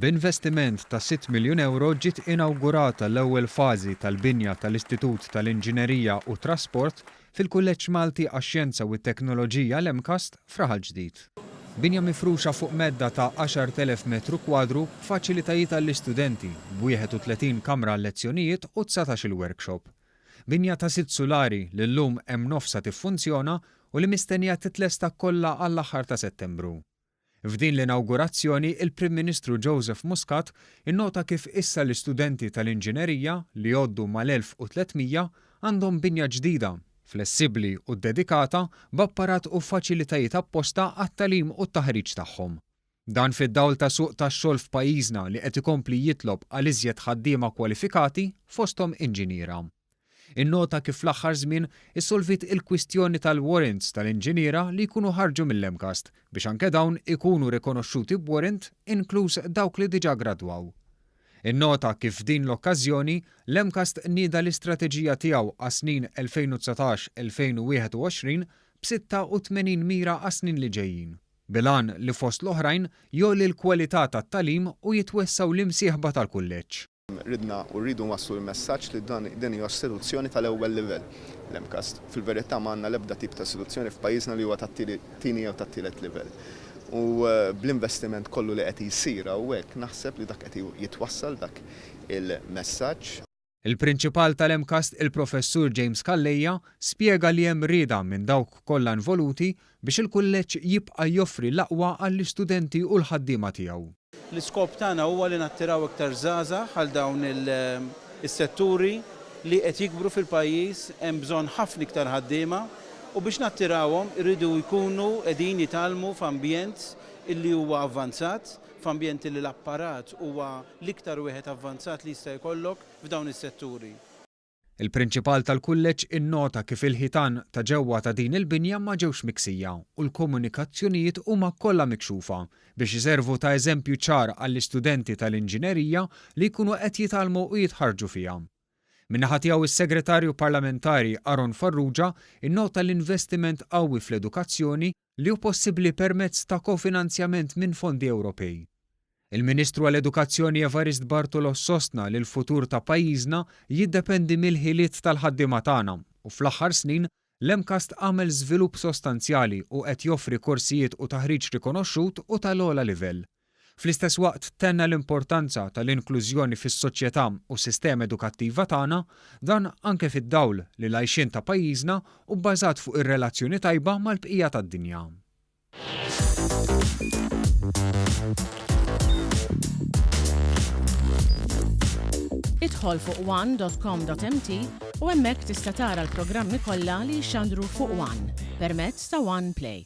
B'investiment ta' sitt miljun ewro ġiet inawgurata l-ewwel fażi tal-binja tal-Istitut tal-Inġinerija u t-Trasport fil-Kulleġġ Malti għax-Xjenza u t-Teknoloġija, l-MCAST, f'Raħal Ġdid. Binja mifruxa fuq medda ta' 10,000 metru kwadru b'faċilitajiet għall-istudenti, b'31 kamra għal-lezzjonijiet u dsatax-il workshop. Binja ta' sitt sulari li llum hemm nofsha tiffunzjona u li mistennija titlesta kollha għall-aħħar ta' Settembru. F'din l-inawgurazzjoni, il-Prim Ministru Joseph Muscat innota kif issa l-istudenti tal-inġinerija, li jgħoddu mal-1,300, għandhom binja ġdida, flessibbli u ddedikata b'apparat u faċilitajiet apposta għat-tagħlim u t-taħriġ tagħhom. Dan fid-dawl ta' suq tax-xogħol f'pajjiżna li qed ikompli jitlob għal iżjed ħaddiema kwalifikati, fosthom inġiniera. Innota kif fl-aħħar żmien issolviet il-kwistjoni tal-warrants tal-inġiniera li jkunu ħarġu mill-MCAST biex anke dawn ikunu rikonoxxuti b'warrant inkluż dawk li diġà ggradwaw. Innota kif f'din l-okkażjoni l-MCAST nieda l-istrateġija tiegħu għas-snin 2019-2021 b'86 mira għas-snin li ġejjin, bil-għan li fost l-oħrajn jgħolli l-kwalità tat-tagħlim u jitwessgħu l-imsieħba tal-kulleġġ. Ridna u rridu nwasslu l-messaġġ li dan din hija istituzzjoni tal-ewwel livell, l-MCAST. Fil-verità ma għandna l-ebda tip ta' istituzzjoni f'pajjiżna li huwa tat-tieni jew tat-tielet livell. U bl-investiment kollu li qed jsir hawnhekk naħseb li dak qed jitwassal dak il-messaġġ. Il-Prinċipal tal-MCAST il-Professur James Calleja spjega li hemm rieda minn dawk kollha involuti biex il-kulleġġ jibqa' joffri l-aqwa għall-istudenti u l-ħaddiema tiegħu. L-iskop tagħna huwa li nattiraw iktar żgħażagħ għal dawn is-setturi li qed jikbru fil-pajjiż, hemm bżonn ħafna iktar ħaddiema u biex nattirawhom iridu jkunu qegħdin jitgħallmu f'ambjent illi huwa avvanzat, f'ambjent illi l-apparat huwa l-iktar wieħed avvanzat li jista' jkollok f'dawn is-setturi. Il-Prinċipal tal-Kulleġġ innota kif il-ħitan ta' ġewwa ta' din il-binja ma ġewx miksija u l-komunikazzjonijiet huma kollha mikxufa biex iservu ta' eżempju ċar għall-istudenti tal-inġinerija li jkunu qed jitgħallmu u jitħarrġu fiha. Min-naħa tiegħu s-Segretarju Parlamentari Aaron Farrugia innota l-investiment qawwi fl-edukazzjoni li hu possibbli permezz ta' kofinanzjament minn fondi Ewropej. Il-Ministru għall-Edukazzjoni Evarist Bartolo sostna li l-futur ta' pajjiżna jiddependi mill-ħiliet tal-ħaddiema tagħna u fl-aħħar snin l-MCAST għamel żvilupp sostanzjali u qed joffri korsijiet u taħriġ rikonoxxut u tal-ogħla livell. Fl-istess waqt tenna l-importanza tal-inklużjoni fis-soċjetà u s-sistema edukattiva tagħna, dan anke fid-dawl li l-għajxien ta' pajjiżna hu bbażat fuq ir-relazzjoni tajba mal-bqija tad-dinja. Idħol fuq one.com.mt u hemmhekk tista' tara l-programmi kollha li jixxandru fuq One permezz ta' One Play.